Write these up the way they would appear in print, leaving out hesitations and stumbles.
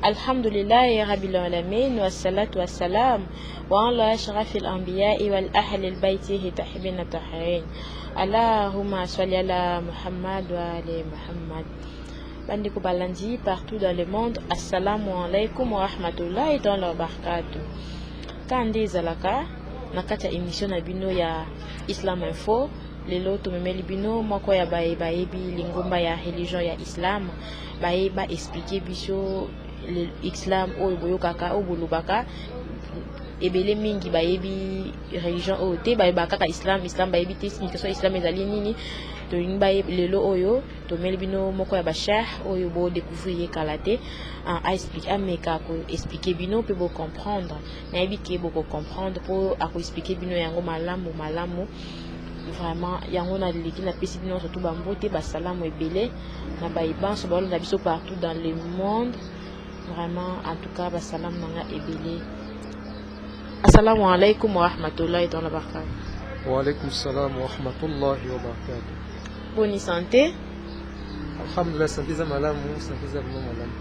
Alhamdulillahi rabbil alamin wassalatu wassalam wa ala ashrafil anbiya'i wal ahlil baitihi tahibbin tahirin. Allahumma salli ala Muhammad wa ali Muhammad. Bandeko balandi partout dans le monde, assalamu alaikum wa rahmatullahi ta'ala wa barakatuh. Ka nde ezalaka na kati ya émission na bino ya Islam Info. Lelo tomemeli bino moko ya baye bayebi lingomba ya religion ya Islam, baye ba expliquer biso islam oyo boyokaka, oyo bolobaka. Ebele mingi bayebi religion oyo te, bayebaka kaka islam, islam bayebi te signification islam ezali nini. Tolingi baye lelo oyo tomeli bino moko ya bacheikh oyo bodécouvrir ye kala te, aexplique, ameka koexpliquer bino mpe bocomprendre. Nayebi ke bokocomprendre mpo akoexpliquer bino yango malamu malamu vraiment. Yango naleki, napesi bino surtout bambote, basalamu ebele na bayebanso baolanda biso partout dans le monde. Vraiment, en tout cas, basalamu na nga ebele. Assalamu alaikum wa rahmatullahi ta'ala barakatuh. Wa alaikum salam wa rahmatullahi wa barakatuh. Boni santé? Alhamdulillah, santé eza malamu, santé eza vraiment malamu.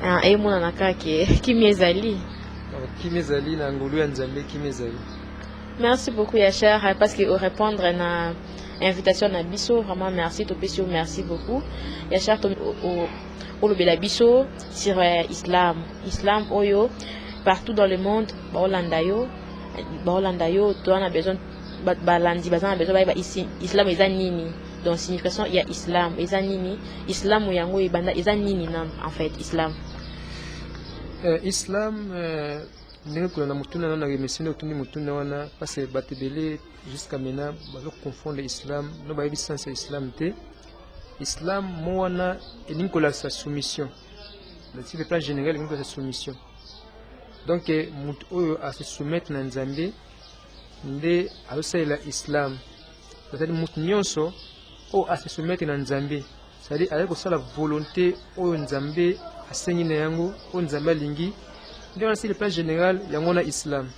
Ah, emonana kaka ke kimia ezali. Kimia ezali na ngolu ya Nzambe, kimia ezali. Merci beaucoup ya cheikh, parce que orépondre na invitation na biso, vraiment merci. Topesi yo merci beaucoup ya cheikh. Olobela biso sur islam, islam oyo partout dans le monde baolanda yo, baolanda yo. Toza na besoin, balandi baza na besoin bayeba islam eza nini. Donc signification ya islam eza nini? Islam yango ebanda eza nini nano en fait, islam? Islam, ndenge kolanda motuna wana, na remercie nde otuni motuna wana, parce bato ebele jusqu'à maintenant bazoconfondre islam, no bayebi sens ya islam te. Islam mo wana elingi kolakisa soumission. Sur le plan général, elingi kolakisa soumission. Donc moto oyo ase soumettre na Nzambe nde azosalela islam. C'est-à-dire moto nyonso oyo ase soumettre na Nzambe, c'est-à-dire azali kosala volonté oyo Nzambe asengi na yango, oyo Nzambe alingi, nde wana sur le plan général yango wana islam.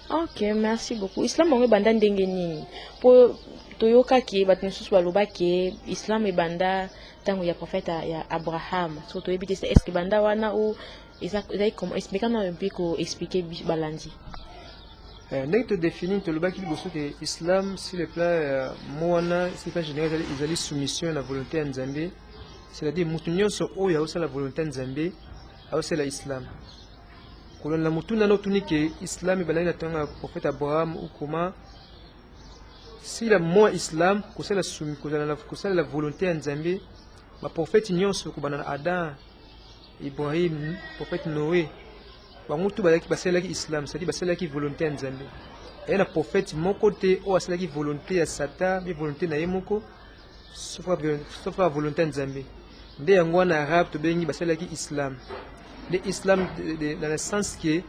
Ok, merci beaucoup. Islam yango ebanda ndenge nini? Mpo toyokaki bato mosusu balobaki islam ebanda ntango ya prophète ya Abraham. So toyebi te, est ce que ebanda wana ou ezali comment? Explique na mpe koexpliquer balandi. Ndenge todéfinir, tolobaki liboso ke islam sur le plan mo wana, sur le plan général, ezali soumission na volonté ya Nzambe. C'est-à-dire moto nyonso oyo azosala volonté ya Nzambe azosala islam. Kolanda motuna na otuni ke islam ebandaki na ntango ya prophète Abraham ou comment, si la mot islam kosala kosalela volonté ya Nzambe, baprophète nyonso kobanda na Adam, Ibrahim, prophète Noé, bango tu bazalaki, basalelaki islam, c'est-à-dire basalelaki volonté ya Nzambe. Eye na prophète moko te oyo asalaki volonté ya Satan mpe volonté na ye moko, sauf kaka volonté ya Nzambe. Nde yango wana arabe tobengi basalelaki islam. Nde islam dans le sens ke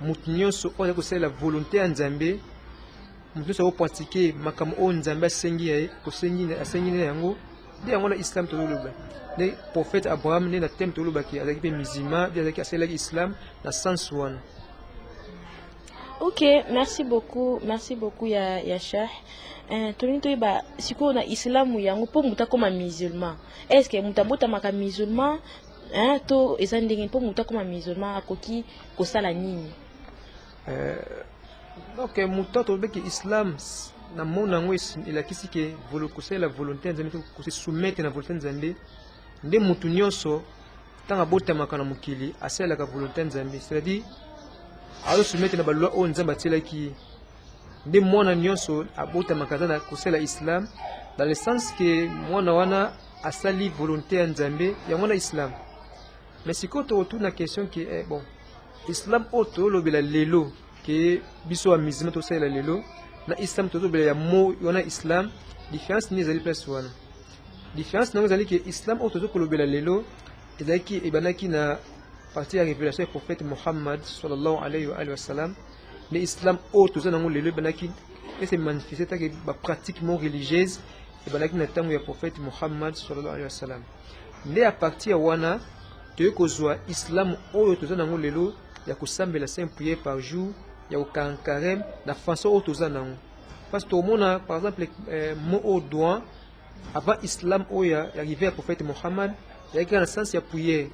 moto nyonso oyo azali kosalela volonté ya Nzambe, moto nyonso akopratiquer makambo oyo Nzambe asengi ye, asengi na yango, nde yango na islam tozoloba. Nde prophète Abraham nde na thème tolobaki azalaki mpe musulman, nde azalaki asalelaki islam na sens wana. Ok, merci beaucoup, merci beaucoup ya cheikh. Tolingi toyeba sikoyo na islamu yango, mpo moto akóma musulman, est ce que moto abotamaka musulman, hein, to eza ndenge? Mpo moto akóma musulman akoki kosala nini? Donc moto tolobeki islam na mona yango elakisi ke kosalela volonté ya Nzambe to kose soumettre na volonté ya Nzambe. Nde motu nyonso ntango abotamaka na mokili asalelaka volonté ya Nzambe, c'est-à-dire azosoumettre na baloi oyo Nzambe atielaki ye. Nde mwana nyonso abotamaka aza na kosalela islam dans le sens ke mwana wana asali volonté ya Nzambe, yango wana islam. Mais sikoyo tokotuna question ke bon, islam oyo tolobela lelo ke biso ya musulman tosalela lelo na islam tozobela ya mo wana islam, différence nini ezali place wana? Différence nango ezali ke islam oyo tozo kolobela lelo ezalaki, ebandaki na partir ya révélation ya prophète Mohammed sallallahu alayhi wa alihi wasallam. Nde islam oyo toza nango lelo ebandaki ese manifeste take bapratique mo religieuse ebandaki na ntango ya prophète Mohammed sallallahu alayhi wasallam. Nde à partir ya wana toyei kozwa islam oyo toza nango lelo ya kosambela cinq prières par jour, ya kokanga carême na façon oyo toza nango. Parce que tomona par exemple mot oyo doit, avant islam oyo ya arrivé ya prophète Mohammed, ezalaki kaka na sens ya prière.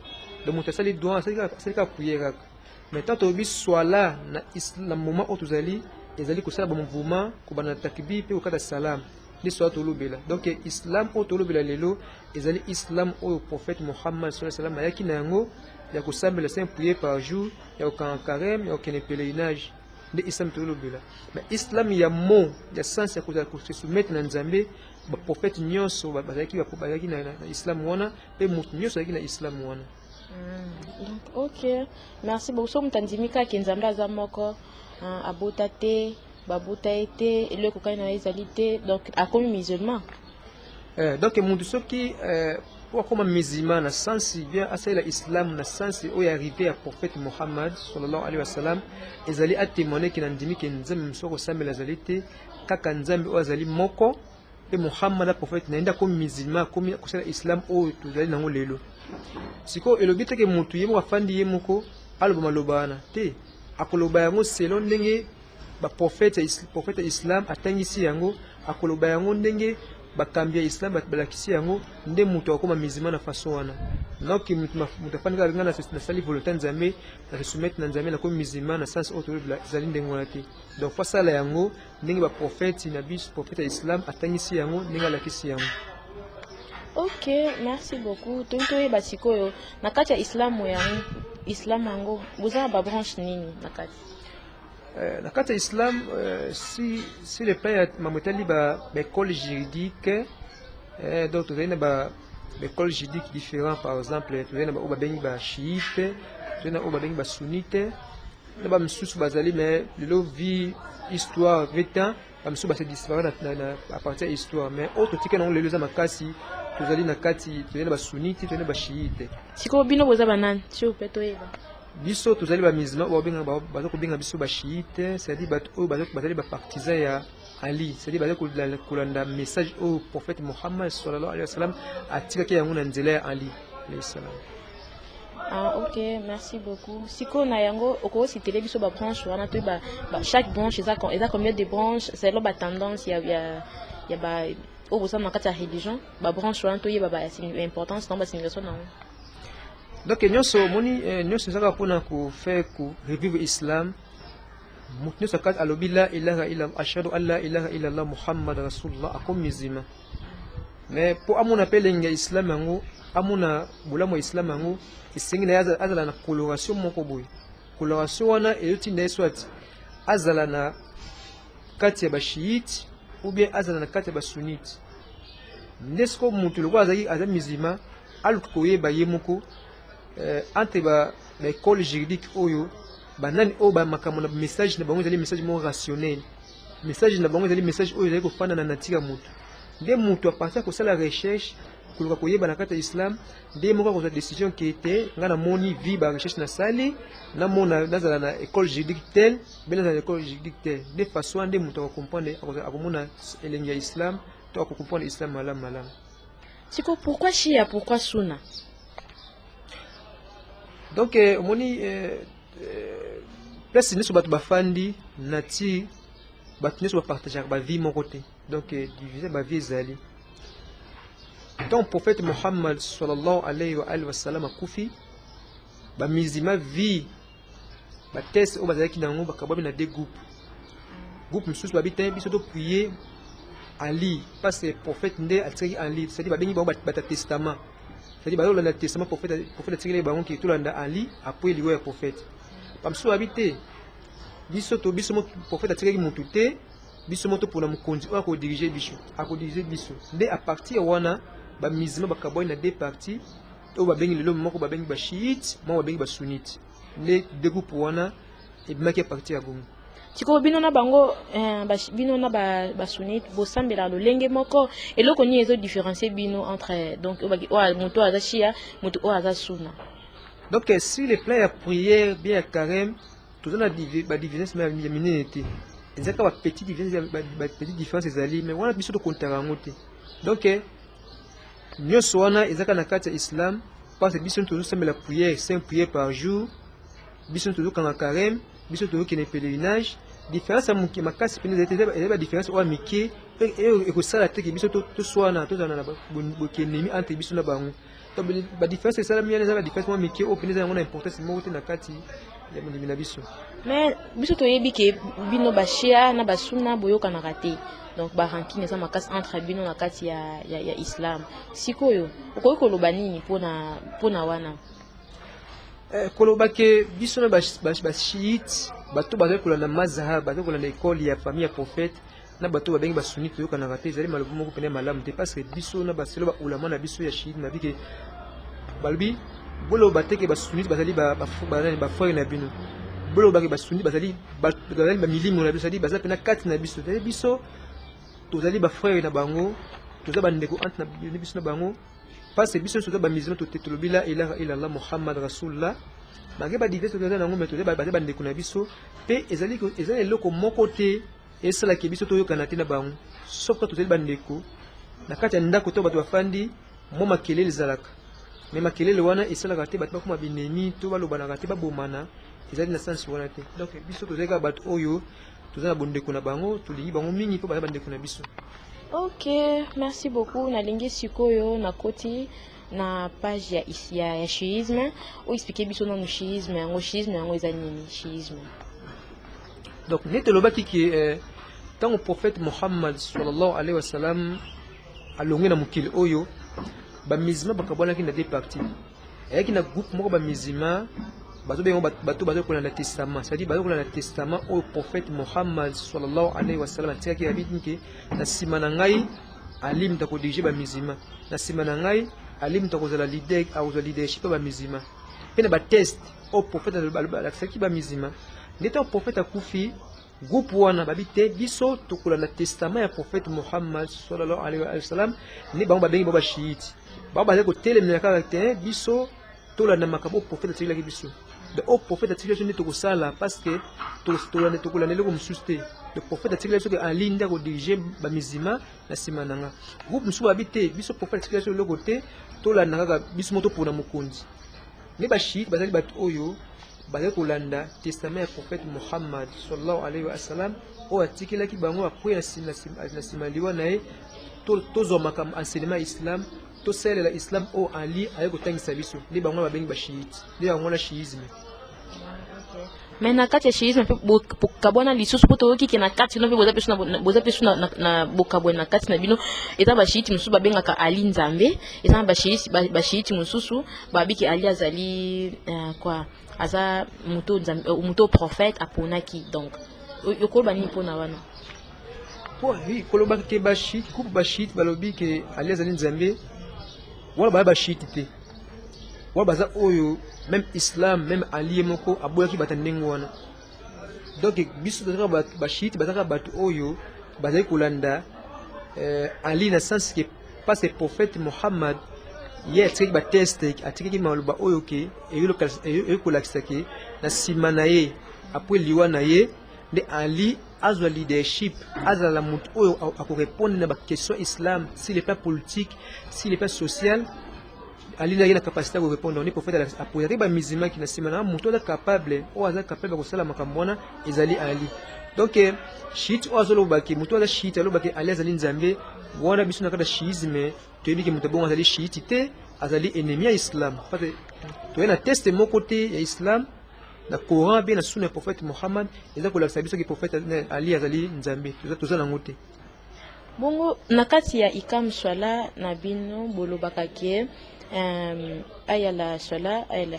Donc moto asali dua, asali kaka prière kaka. Mais tant tolobi swala na moment oyo tozali, ezali kosala bamouvement, kobanda na takbir mpe kokata salam, nde swala tolobela. Donc islam oyo tolobela lelo ezali islam oyo prophète Mohammed sallallahu alaihi wasallam ayaki na yango, ya kosambela cinq prières par jour, ya kokanga carême, ya kokende pèlerinage, nde islam tolobela. Mais islam ya mo ya sens ya kozala kose soumettre na Nzambe, baprophète nyonso bazalaki na islam wana, mpe moto nyonso azalaki na islam wana. Donc ok, merci beaucoup. So moto andimi kaka Nzambe aza moko, abota te, babota ye te, eloko kani na ye ezali te, donc akomi musulman? Donc moto soki po akóma musulman na sens bien, asalela islam na sens oyo arrivé ya prophète Mohammed sallallahu alaihi wasallam, ezali atémoigne ke nandimi ke Nzambe mosusu akosambela azali te, kaka Nzambe oyo azali moko, mpe Mohammed a prophète na ye, nde akomi musulman, akomi kosala islam oyo tozali nango lelo. Sikoyo elobi teke motu ye moko afandi ye moko aloba maloba wana te. Akoloba yango selon ndenge baprophète prophète ya islam atangisi yango, akoloba yango ndenge bakambi ya islam balakisi yango, nde moto akokoma musulman na façon wana. Donc moto afandi kaka, nga nasali volonté Nzambe, na se soumettre na Nzambe, nakomi musulman, na sens oyo tolobela ezali ndenge wana te. Donc faut asala yango ndenge baprophète na biso, prophète ya islam atangisi yango, ndenge alakisi yango. Ok, merci beaucoup. Toyi toyeba sikoyo, na kati ya islamu yango, islam yango boza na babranche nini na kati? Na kati ya islam, si le plan ya mambo etali baécole juridique, donc tozali na baécole juridique différent. Par exemple, tozali na oyo babengi bachiite, tozali na oyo babengi basunnite, na bamisusu bazali. Mais lelo, vu histoire, vu temps, bamisusu base disparaît à partir ya histoire. Mais oyo totika nango lelo eza makasi, tozali na kati, tozali na basunnite, tozali na bachiite. Sikoyo bino boza banani, s'il vous plaît, toyeba? Biso tozali bamusulman oyo baza kobenga biso bachiite, c'est-à-dire bato oyo bazali bapartisan ya Ali, c'est-à-dire bazali kolanda message oyo prophète Mohammed sallallahu alaihi wasallam atikaki yango na nzela ya Ali alayhi salam. Ah, ok, merci beaucoup. Sikoyo na yango, okositele biso babranche wana, toyeba chaque branche eza combien de branches selon batendance ya ba oyo bosala na kati ya religion, babranche wana, toyeba baimportance nango, basignification nango. Donc nyonso omoni, nyonso ezaka mpona kofaire ko revivre islam. Moto nyonso akati alobi la ilaha illa, ashhadu an la ilaha illallah Muhammad rasulullah, akomi musulman. Mais mpo amona mpe elengi ya islam yango, amona bolamu ya islam yango, esengi na ye azala na coloration moko boye. Coloration wana ezotinda ye soit azala na kati ya bachiite ou bien azala na kati ya basunnite. Nde siko motu lokola azalaki aza musulman, aluka koyeba ye moko entre baécole juridique oyo, banani oyo bamakambo na message na bango ezali message moko rationnel, message na bango ezali message oyo ezali kofanda na nature ya motu. Nde moto apartir kosala recherche, koluka koyeba na kati ya islam, nde moko akozwa décision ke te, ngai namoni, vu barecherche nasali, namona nazala na école juridique tel mpe nazala na école juridique tel. Nde façon wana nde moto akocomprendre, akomona elengi ya islam to akocomprendre islam malamu malamu. Siko pourquoi shia, pourquoi suna? Donc omoni, place nyonso bato bafandi, nature, bato nyonso bapartageaka bavie moko te. Donc divise bavie ezali. Donc prophète Mohammed sallallahu alayhi wa alihi wasallam akufi, bamusulman, vu batexte oyo bazalaki nango, bakabwami na deux groupes. Groupe mosusu babi te, biso toprie Ali parce que prophète nde atikaki Ali, c'est-à-dire babengi bango bata testament, c'est-à-dire bazolanda testament prophète atikeli bango ke tolanda Ali après liwa ya prophète. Bamosusu babi te, biso to biso prophète atikaki motu te, biso mo topona mokonzi oyo akodirige biso, akodirige biso. Nde à partir wana bamusulman bakabwani na deux parties oyo babengi lelo, moko babengi bachiite, moko babengi basunnite. Nde deux groupes wana ebimaki à partir ya bongo. Sikoyo bino na bango, bino na basunnite bosambelaka lolenge moko? Eloko nini ezodifférencie bino entre, donc oyo moto oyo aza shia, moto oyo aza suna? Donc sur le plan ya prière bien ya carême, toza na badivision ya minene te. Eza kaka bapetit bapetite différence ezali, mais wana biso tokontaka yango te. Donc nyonso wana eza kaka na kati ya islam, parce que biso tozosambela prière, cinq prières par jour, biso tozokanga carême, biso tozokende pèlerinage, Différence ya moke makasi mpenza ezali te, ezali ba différence oyo ya mike mpe oyo ekosala te ke biso toswana, tozala na bokendemi entre biso na bango. Donc ba différence esalami wana eza ba différence mwa mike oyo mpenza eza yango na importance moko te na kati ya bondimi na biso. Mais biso toyebi ke bino bashia na basuna boyokanaka te, donc barancune eza makasi entre bino na kati ya islam. Sikoyo okoki koloba nini mpona wana? Koloba ke biso na bachiite, bato bazali kolanda mazhab, bazali kolanda ekole ya famille ya prophète, na bato babengi basuni, toyokanaka te, ezali maloba moko pene malamu te, parce que biso na baselo baulama na biso ya chiite nabi ke balobi: boloba te ke basunite bazali bafrère na bino, boloba ke basunite bazali bamilimo na biso, c'est-à-dire baza mpena kati na biso. C'est biso tozali bafrère na bango, toza bandeko entre na biso na bango, parce que biso nyonso toza bamusulman, tolobi la ilaha illallah Muhammad rasulullah. Malgré badiverse toza nango, mais toza baza bandeko na biso mpe ezali eza eloko moko te esalaki biso toyokana te na bango, sauf ka tozali bandeko. Na kati ya ndako to bato bafandi, mwa makelele ezalaka, mais makelele wana esalaka te bato bakoma binemi to balobanaka te, babomana, ezali na sens wana te. Donc biso tozali kaka bato oyo toza na bondeko na bango, tolingi bango mingi mpo baza bandeko na biso. Ok, merci beaucoup. Nalingi sikoyo nakoti na page ya chiisme. Oyo explique biso nanu chiisme yango. Chiisme yango eza nini, chiisme? Donc nde tolobaki ke ntango prophète Muhammad sallallahu alaihi wasallam alongwe na mokili oyo, bamusulman bakabwanaki na deux parties. Eyaki na groupe moko bamusulman bazobenga bato baza kolanda testament, c'est-à-dire baza kolanda testament oyo prophète Muhammad sallallahu alaihi wasallam atikaki, yabi ke na nsima na ngai Ali moto akodirige bamusulman, na nsima na ngai Ali moto akozala leader, akozwa leadership ya bamusulman, mpe na batexte oyo prophète alakisaki bamusulman. Nde ntango prophète akufi, groupe wana babi te, biso tokolanda testament ya prophète Muhammad sallallahu alaihi wasallam. Nde bango babengi bango bachiite. Bango bazali kotelemela kaka te, biso tolanda makambo oyo prophète atikelaki biso. Donc oyo prophète atikeli biso nde tokosala, parce que tolanda, tokolanda eloko mosusu te. Le prophète atikeli biso ke Ali nde akodirige bamusulman na nsima na nga. Groupe mosusu babi te, biso prophète atikeli biso eloko te, tolanda kaka biso mo topona mokonzi. Nde bachiite bazali bato oyo bazali kolanda testament ya prophète Muhammad sallallahu alaihi wasallam oyo atikelaki bango après na nsima liwa na ye. Tozwa makambo enseignement ya islam, tosalela islam oyo Ali aye kotangisa biso. Nde bango babengi bachiite, nde yango wana chiisme. Mais na kati ya chiisme mpe bokabwana lisusu, mpo toyoki ke na kati no mpe boza mpe su na bokabwana na kati na bino. Eza bachiite mosusu babengaka Ali Nzambe, eza na bachiite mosusu babiki Ali azali quoi, aza moto Nzambe, moto prophète aponaki. Donc okoloba nini mpona wana? Po koloba ke bachiite, groupe bachiite balobi ke Ali azali Nzambe, wana baya bachiite te, wana baza oyo même islam, même Ali ye moko aboyaki bato ndenge wana. Donc biso tozalaka bachiite, bazalaka bato oyo bazali kolanda Ali na sens ke parce que prophète Muhammad ye atikaki batexte, atikaki maloba oyo ke eyokolakisa ke na nsima na ye, après liwa na ye, nde Ali azwa leadership, azala moto oyo akorépondre na baquestion islam sur le plan politique, sur le plan social. Ali nde aye na capacité ya korépondre. Nde prophète aposaki bamusulman ki na nsima na moto aza capable, oyo aza capable ya kosala makambo wana ezali Ali. Donc chiite oyo azolobaki, moto aza chiite alobaki Ali azali Nzambe, wana biso na kati ya chiisme toyebi ke moto abongo azali chiite te, azali ennemi ya islam, parce que toye na texte moko te ya islam, na Coran be na sunna ya prophète Muhammad, eza kolakisa biso ke prophète Ali azali Nzambe. Toza nango te. Bongo na kati ya ikam swala na bino, bolobaka ke ayala swala, ayala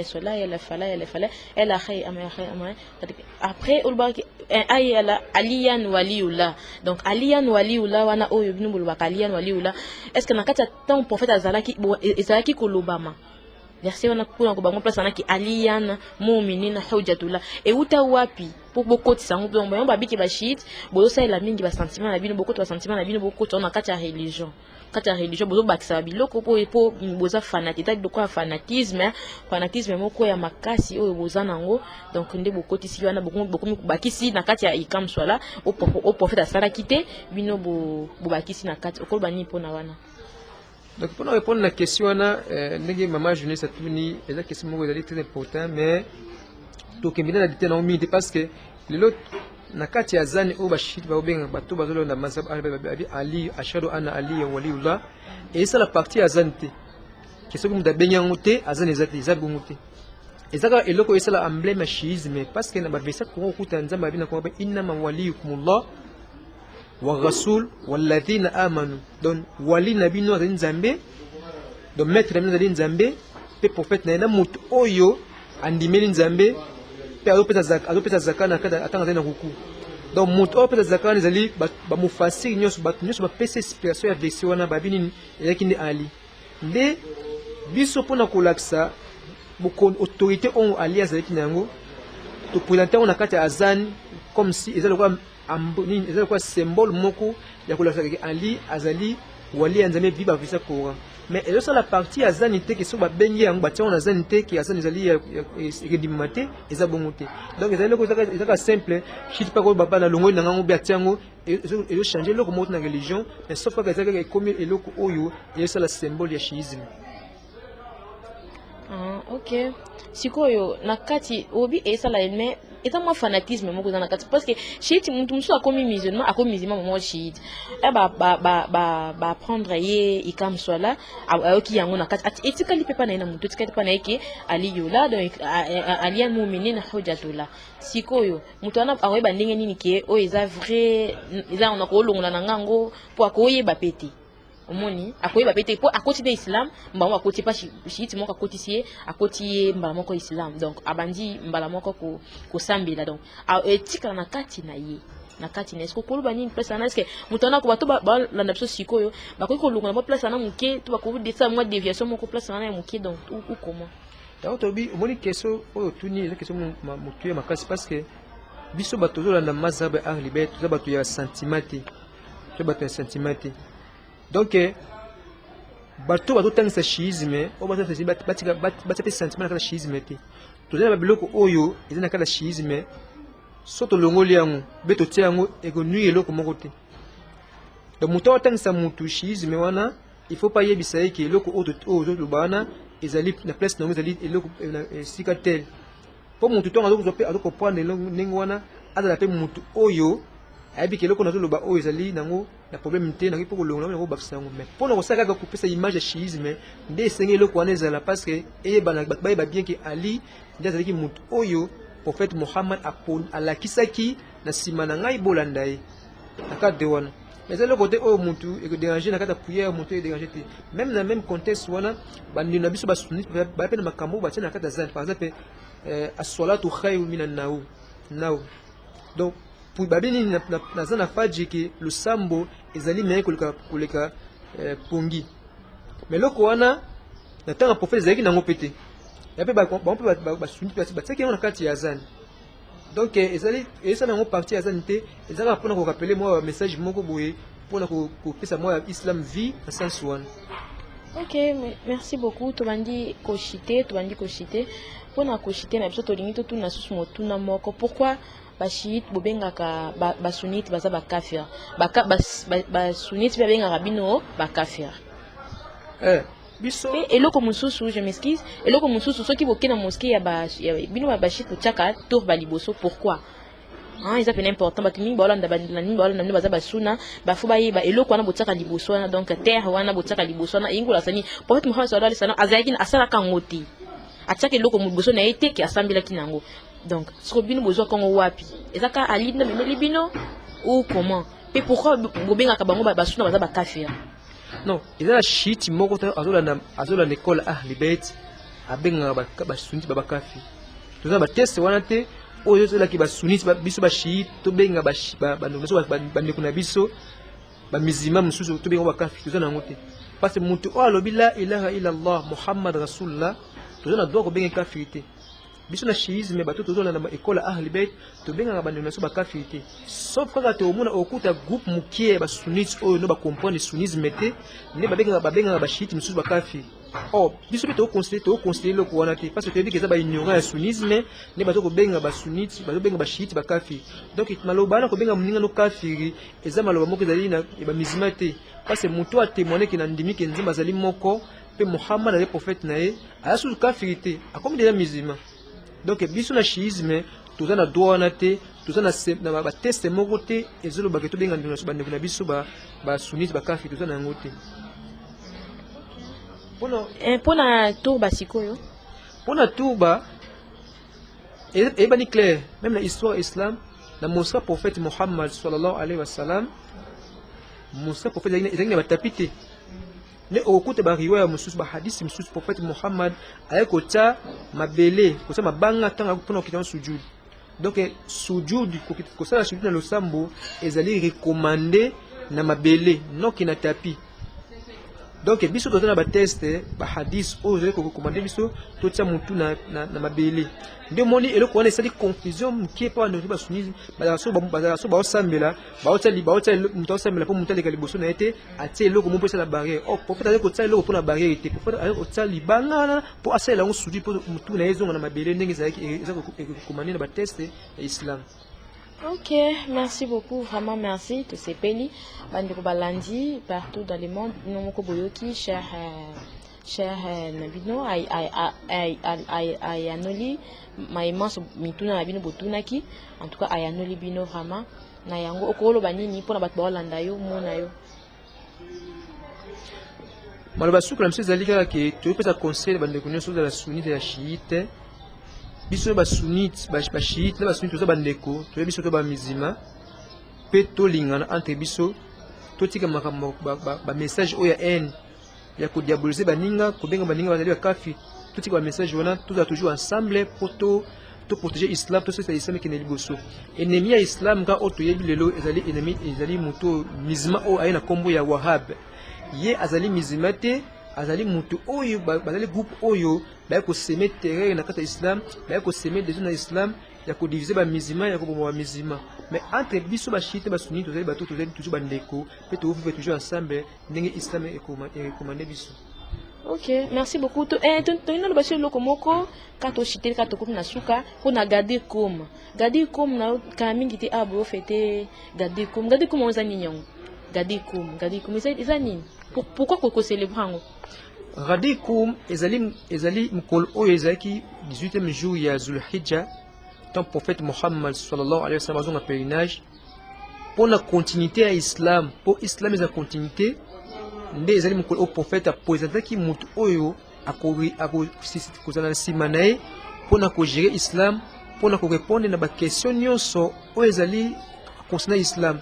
swala, ayala fala, ayala fala, ayala khay ama khay ama, après olobaka ayala aliyan waliullah. Donc aliyan waliullah wana oyo bino bolobaka aliyan waliullah, est ce que na kati ya ntango prophète azalaki, ezalaki kolobama verset wana mpona kobango place wanaki aliyan muminina hujatullah euta wapi mpo bokotisa yango? Donc bango babiki bachiite bozosalela mingi basentiment na bino, bokota basentiment na bino, bokota na kati ya religion. Kati ya religion bozobakisa biloko mpo boza fanati, eza biloko ya fanatisme, fanatisme moko ya makasi oyo boza nango. Donc nde bokotisi wana, bokomi bakisi na kati ya ikam swala o prophète asalaki te, bino bobakisi na kati. Okoloba nini mpona wana? Donc mpona répondre na question wana, ndenge mama journaliste atuni, eza question moko ezali très important, mais tokembi na détail nango mingi te, parce que lelo Na kati ya azani oyo bachiites baobenga, bato bazolonda mazhab Ali, ashhadu anna Ali waliyullah, ezosala partie ya azani te ke soki moto abengi yango te, azani eza te. Eza bongo te. Eza kaka eloko oyo esala emblème ya chiisme, parce que na baverset Coran okuta Nzambe abi na Coran: innama waliyukumullah wa rasul walladhina amanu. Donc wali na bino azali Nzambe, donc maître na bino azali Nzambe mpe prophète na ye, na moto oyo andimeli Nzambe mpe azopesa zaka na kati atanga azali na ruku. Donc moto oyo apesa zaka wana ezali bamufasiri nyonso, bato nyonso bapesa inspiration ya verset wana, babi nini? Ezalaki nde Ali. Nde biso, mpona kolakisa autorité oyo Ali azalaki na yango, toprésente yango na kati ya azan comme si eza lokola nini, eza lokola symbole moko ya kolakisa ke Ali azali wali ya Nzambe, vi baverset Coran. Mais ezosala partie ya azani te ke soki babengi yango, batia yango na azani te ke azani ezali ekendimama te. Eza bongo te. Donc ezali eloko ezaka simple. Chiite mpaka oyo baba na longoli na ngango mpe atia yango, ezochange eloko moko te na religion, mais sauf kaka eza kaka ekomi eloko oyo ezosala symbole ya chiisme. Ah, ok. Sikoyo na kati obi esala, mais eza mwa fanatisme moko eza na kati, parce que chiite, mutu mosusu akomi musulman, akomi musulman moko chiite, e baprendre ye ikam swala, ayoki yango na kati, etikali mpe mpa na ye na motu, etikali mpa na ye ke aliyola, donc alia muminin hujatullah. Sikoyo moto wana akoyeba ndenge nini ke oyo eza vrai, eza na kolongola na ngango, mpo akoyeba pe te? Omoni, akoyeba pe te mpo akoti nde islam mbala moko, akoti pa chiite moko, akotisi ye, akoti ye mbala moko islam, donc abandi mbala moko kosambela, donc etikala na kati na ye, na kati na ye. Koloba nini place wana? Est-ce moto wana, bato balanda biso sikoyo, bakoki kolongola mwa place wana moke to bakoki desala mwa déviation moko place wana ya moke, donc ou comment? Yango tobi, omoni, question oyo otuni eza question motu ya makasi, parce que biso bato tozolanda mazhab ya Ahlul Bayt, toza bato ya sentiment te, toza bato ya sentiment te. Donc bato bazotangisa chiisme oyo batia te sentiment na kati ya chiisme te. Toza na babiloko oyo eza na kati ya chiisme, so tolongoli yango be totia yango, ekonuire eloko moko te. Donc moto oyo atangisa motu chiisme wana, il faut pas yebisa ye ke eloko oyo ozoloba wana ezali na place nango, ezali eloko esika tel, mpo motu ntongo azokozwa mpe azokomprendre ndenge wana, azala mpe motu oyo ayebi ke eloko nazoloba oyo ezali nango na problème te, nakoki mpo kolongola yango, bakisa yango. Mais mpona kosala kaka kopesa image ya chiisme, nde esengi eloko wana ezala, parce que eyebana, bato bayeba bien ke Ali nde azalaki motu oyo prophète Mohammed alakisaki na nsima na ngai, bolanda ye na cadre wana. Mais eza eloko te oyo motu ekodérange na kati ya prière, motu edérange te. Même na même contexte wana, bandeko na biso basunite baya mpe na makambo oyo batia na kati ya zan, par exemple aswalatu khairu mina nau nau. Donc babi nini? Naza na faji ke losambo ezali meilleur koleka pongi. Mais eloko wana na ntango ya prophète ezalaki nango mpe te. Ya mpe bango mpe basunite batiaki yango na kati ya azani. Donc ezali ezosala yango partie ya azani te, eza kaka mpona korappeler mwa message moko boye, mpona kopesa mwa islam vie na sens wana. Ok, merci beaucoup. Tobandi koshite, tobandi koshite. Mpona koshite na biso, tolingi totuna susu motuna moko: pourquoi bachiite bobengaka basunite baza bakafir, basunite mpe babengaka bino bakafir? Biso Mpe eloko mosusu, je m'excuse, eloko mosusu, soki boke na mosquée ya bino bachiite, botiaka tour baliboso, pourquoi? Ah, eza pena important. Bato mingi baolanda, mingi baolanda bino baza basuna, bafo bayeba eloko wana botiaka liboso wana. Donc terre wana botiaka liboso wana eyingi kolakisa nini? Prophète Muhammad sallallahu alaihi wasallam azalaki, asalaka yango te, atiaka eloko liboso na ye te ke asambelaki na yango. Donc soko bino bozwaka yango wapi? Eza ka Ali nde amemeli bino ou comment? Mpe pourquoi bobengaka bango basuna baza bakafir? Non, eza na chiite moko te azolanda ekole Ahli Beit abengaka basunite babakafi. Toza na batexte wana te oyo ezolaki basunite, biso bachiite tobenga bandeko na biso bamizima mosusu, tobenga bakafi. Toza na yango te, parce que moto oyo alobi la ilaha illallah Muhammad rasulullah, toza na droit kobenga kafiri te. Biso na chiisme, bato tozolanda ekole Ahli Beit, tobengaka bandeko na biso bakafiri te, sauf kaka toomona okuta groupe mokie ya basunite oyo no bacomprendre sunnisme te, nde babengaka bachiite mosusu bakafiri. Or biso mpe tokoconsidere eloko wana te, parce que toyebi ke eza baignorant ya sunnisme nde bazo kobenga basunite, bazobenga bachiite bakafiri. Donc maloba wana, kobenga moninga no kafiri, eza maloba moko ezali na bamizima te, parce que moto atémoigne ke na ndimi ke Nzambe azali moko mpe Muhammad azali prophète na ye, aza susu kafiri te, akomi deja musulman. Donc biso na chiisme toza na droit wana te. Toza na batexte moko te ezolobaka tobenga bandeko na biso basunnite bakafiri, toza na yango te. Mpona turba sikoyo? Mpona turba, eyebani clair, même na histoire islam, na mosquée prophète Muhammad sallallahu alayhi wa sallam, mosquée prophète ezalaki na batapis te. Nde okokuta bariwaya mosusu, bahadisi mosusu, prophète Muhammad aye kotia mabele, kotia mabanga ntango mpona kokita na sujud. Donc sujud, kosala sujud na losambo ezali recommandé na mabele, noki na tapis. Donc biso toza na batexte, bahadis oyo ezali korecommander biso totia motu na mabele. Nde omoni eloko wana esali confusion moke mpo bandeko basunni bazalaka so baosambela, baotia moto aosambela mpo motu aleka liboso na ye te, atie eloko mo mpo esala barrière. Oh, prophète azali kotia eloko mpona barrière te. Prophète azali kotia libanga wana mpo asalela yango sujud, mpo motu na ye ezonga na mabele ndenge ezalaki eza recommander na batexte ya islam. Ok, merci beaucoup, vraiment merci. Tosepeli, bandeko balandi partout dans le monde, bino moko boyoki, cher na bino ayanoli mayemanso mituna na bino botunaki. En tout cas, ayanoli bino vraiment na yango. Okoloba nini mpona bato baolanda yo, mona yo? Maloba suka na biso ezali kaka ke toyopesa conseil bandeko nyonso, ozala sunnite ya chiite. Biso basunnite, bachiite na basunnite toza bandeko, toyebi biso to bamizima mpe tolingana entre biso. Totika makambo, bamessage oyo ya haine, ya kodiaboliser baninga, kobenga baninga bazali bakafi. Totika bamessage wana, tozala toujours ensemble mpo to toprotéger islam, tosalisa islam ekende liboso. Ennemi ya islam ka oyo toyebi lelo ezali ennemi, ezali moto musulman oyo aye na nkombo ya Wahab. Ye azali musulman te, azali moto oyo bazali groupe oyo baye kosemer terreur na kati ya islam, baye kosemer désordre na islam, ya kodiviser bamusulman, ya koboma bamusulman. Mais entre biso bachiite, basunni, tozali bato, tozali toujours bandeko mpe tovivre toujours ensemble ndenge islam erecommander biso. Ok, merci beaucoup. Tolingi naloba so eloko moko ka toshiteli ka tokomi na suka mpona Ghadir Khoum. Ghadir Khoum na kala mingi te awa boyofêter Ghadir Khoum. Ghadir Khoum yango eza nini yango? Ghadir Khoum, Ghadir Khoum eza nini? Pourquoi kocélébrer yango? Ghadir Khoum ezali mokolo oyo ezalaki 18e jour ya Zulhijja, tant prophète Muhammad sallallahu alayhi wa sallam azonga pèlerinage. Mpona continuité ya islam, mpo islam eza continuité, nde ezali mokolo oyo prophète apresentaki motu oyo akozala na nsima na ye mpona kogérer islam, mpona korépondre na baquestion nyonso oyo ezali concernant islam.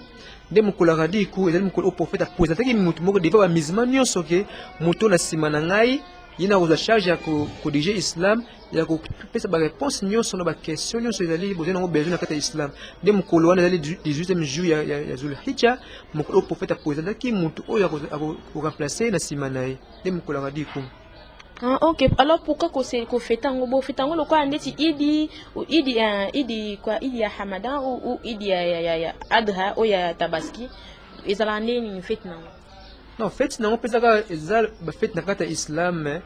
Nde mokolo ya Ghadir Khoum ezali mokolo oyo prophète apresentaki motu moko devant bamusulman nyonso ke motu oyo na nsima na ngai, ye na kozwa charge ya kodiriger islam, ya kopesa baréponse nyonso na baquestion nyonso ezali bozali nango besoin na kati ya islam. Nde mokolo wana ezali 18e jour ya Zulhijja, mokolo oyo prophète apresentaki motu oyo akoremplacer na nsima na ye, nde mokolo ya Ghadir Khoum. Ah, ok, alors pourquoi kofêter yango? Bofêter yango lokola ndeti idi idi idi quoi, idi ya Ramadan ou idi ya Adha oyo ya Tabaski, ezalaka nde nini fête nango? Non, fête nango mpenza kaka eza bafête na kati ya islam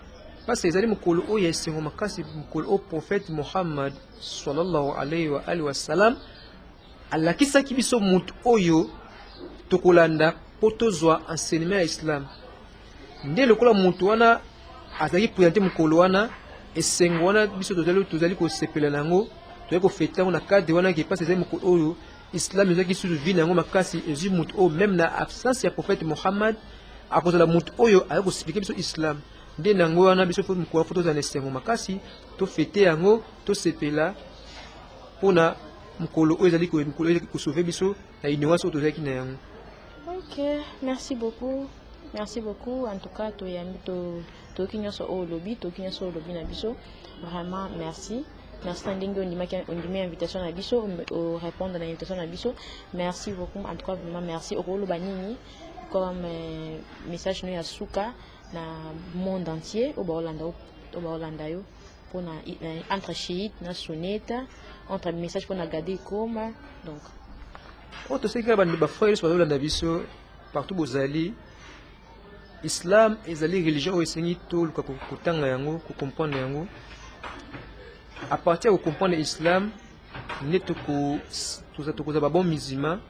parce ezali mokolo oyo ya esengo makasi, mokolo oyo prophète Muhammad sallallahu alayhi wa alihi wasalam alakisaki biso motu oyo tokolanda mpo tozwa enseignement ya islam. Nde lokola motu wana azalaki présente mokolo wana, esengo wana biso tozali kosepela na yango, tozali kofêter yango na cadre wana ke mpasi ezali mokolo oyo islam ezalaki susu vie na yango makasi, ezwi motu oyo même na absence ya prophète Muhammad akozala motu oyo aza koexpliquer biso islam. Nde na yango wana biso mokolo fo tozala na esengo makasi, tofêter yango, tosepela mpona mokolo oyo ezali mokolo oyo ezali kosauver biso na ignorance oyo tozalaki na yango. Ok, merci beaucoup, merci beaucoup. En tout cas, toyambi, toyoki nyonso oyo olobi, toyoki nyonso oyo olobi na biso. Vraiment merci, merci na ndenge ondimaki, ondimi invitation na biso, orépondre na invitation na biso. Merci beaucoup, en tout cas vraiment merci. Okoloba nini comme message no ya suka na monde entier oyo baolanda, oyo baolanda yo, mpona entre chiite na sunnite, entre message mpona Ghadir Khoum donc? Oyo toseki kaka bafrère nyonso bazolanda biso partout bozali, islam ezali religion oyo esengi toluka kotanga yango, kocomprendre yango. À partir ya kocomprendre islam nde tokozala babon musulman,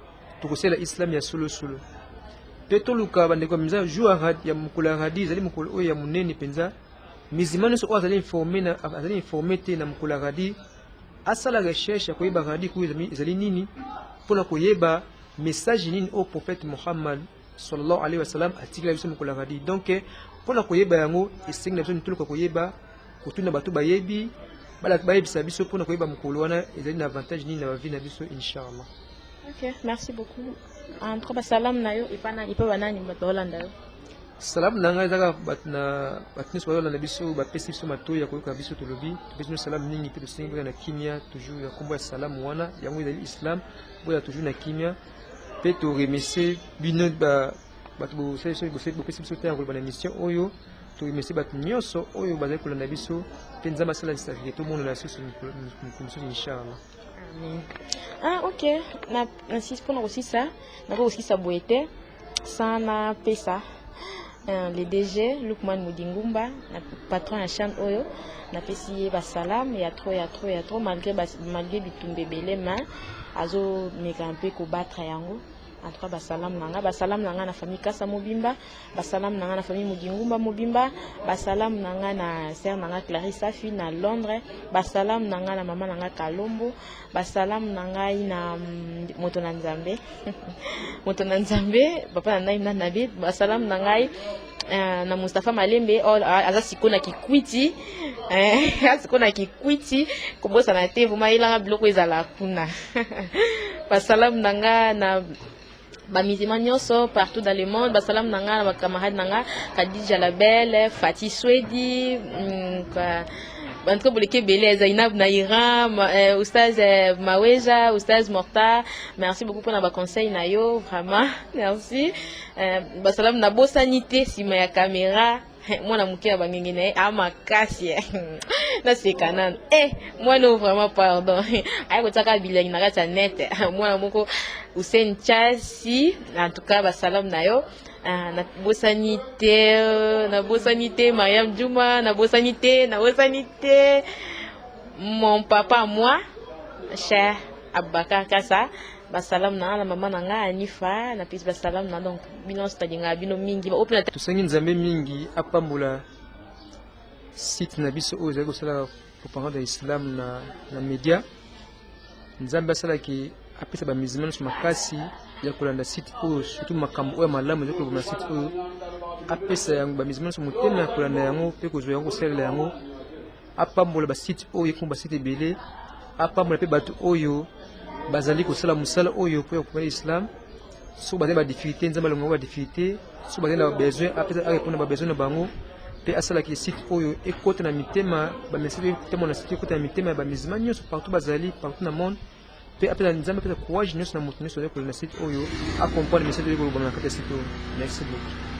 tokosala islam ya solosolo. Mpe toluka bandeko ya miza jour ya mokolo ya Ghadir ezali mokolo oyo ya monene mpenza. Musulman nyonso oyo azali informé te na mokolo ya Ghadir. Asala recherche ya koyeba Ghadir Khoum ezali nini mpona koyeba message nini oyo prophète Muhammad sallallahu alaihi wasallam atikela biso mokolo ya Ghadir. Donc mpona koyeba yango esengi na biso toluka koyeba, kotuna bato bayebi, bayebisa biso mpona koyeba mokolo wana ezali na avantage nini na bavie na biso, inshallah. Ok, merci beaucoup. En tout cas, salam na yo epa nani, epa banani bato baolanda yo? Salamu na ngai ezaka bato na bato nyonso bazolanda biso, bapesi biso matoi ya koyoka biso tolobi. Topesi bino salamu mingi mpe tosengi boya na kimia toujours. Ya nkombo ya salamu wana, yango ezali islam, boya toujours na kimia. Mpe toremercie bino bato bopesi biso te ya koloba na émission oyo. Toremercie bato nyonso oyo bazali kolanda biso, mpe Nzambe asala lisakeke tomonana lisusu mokolo mosusu, inshallah. Amen. Ah, ok, na mpona kosisa, nakoki kosisa boye te sans napesa le DG Lukman Mudingumba, na patron ya chaîne oyo. Napesi ye basalam ya trop, ya trop, ya trop, malgré bitumba ebele, ma azomeka mpe kobattre yango. En tout cas, basalam na nga, basalam na nga na famille Kasa mobimba, basalam na nga na famille Mudingumba mobimba, basalam na nga na sœur na nga Clarisse Afi na Londres, basalam na nga na mama na nga Kalombo, basalam na ngai na moto na Nzambe, moto na Nzambe, papa na ngai na Nabi, basalam na ngai na Mustapha Malembe oyo aza sikoyo na Kikwiti, aza sikoyo na Kikwiti. Kobosana te vraiment yelanga biloko ezala kuna. Basalam na nga na bamusulman nyonso partout dans le monde, basalam na nga na bacamarade na nga Khadija la Belle, Fati Swedi, en tout cas boleki ebele, Zainab na Iran, Oustaz Maweja, Oustaz Morta, merci beaucoup mpona baconseil na yo, vraiment merci. Basalam nabosani te nsima ya caméra, mwana moke ya bangenge na ye amakasi, naseka nano mwana oyo vraiment, pardon, aye kotiaka bilengi na kati ya net, mwana moko Hussein Chasi. En tout cas, basalam na yo. Nabosani te, nabosani te Mariam Juma, nabosani te, nabosani te mon papa, moi cher Abubakar Kasa. Basalam na nga na mama na nga Anifa, napesi basalam na donc bino nyonso, talingaka bino mingi oyo mpe. Tosengi Nzambe mingi apambola site na biso oyo ezali kosala propagande ya islam na média. Nzambe asalaki apesa bamusulman nyonso makasi ya kolanda site oyo, surtout makambo oyo ya malamu ezali koloba na site oyo. Apesa yango bamusulman nyonso motema ya kolanda yango mpe kozwa yango, kosalela yango. Apambola basite oyo ekoma basite ebele. Apambola mpe bato oyo bazali kosala mosala oyo mpo ya kopona islam. Soki bazali badifficulté, Nzambe alonga badifficulté. Soki bazali na babesoin, apesa arépondre na babesoin na bango. Mpe asalaki site oyo ekota na mitema, bamessage ekotama na site ekota na mitema ya bamusulman nyonso partout bazali, partout na monde. Mpe apesa, Nzambe apesa courage nyonso na moto nyonso azali kolanda site oyo, acomprendre message oyo ekoloba na kati ya site oyo. Merci beaucoup.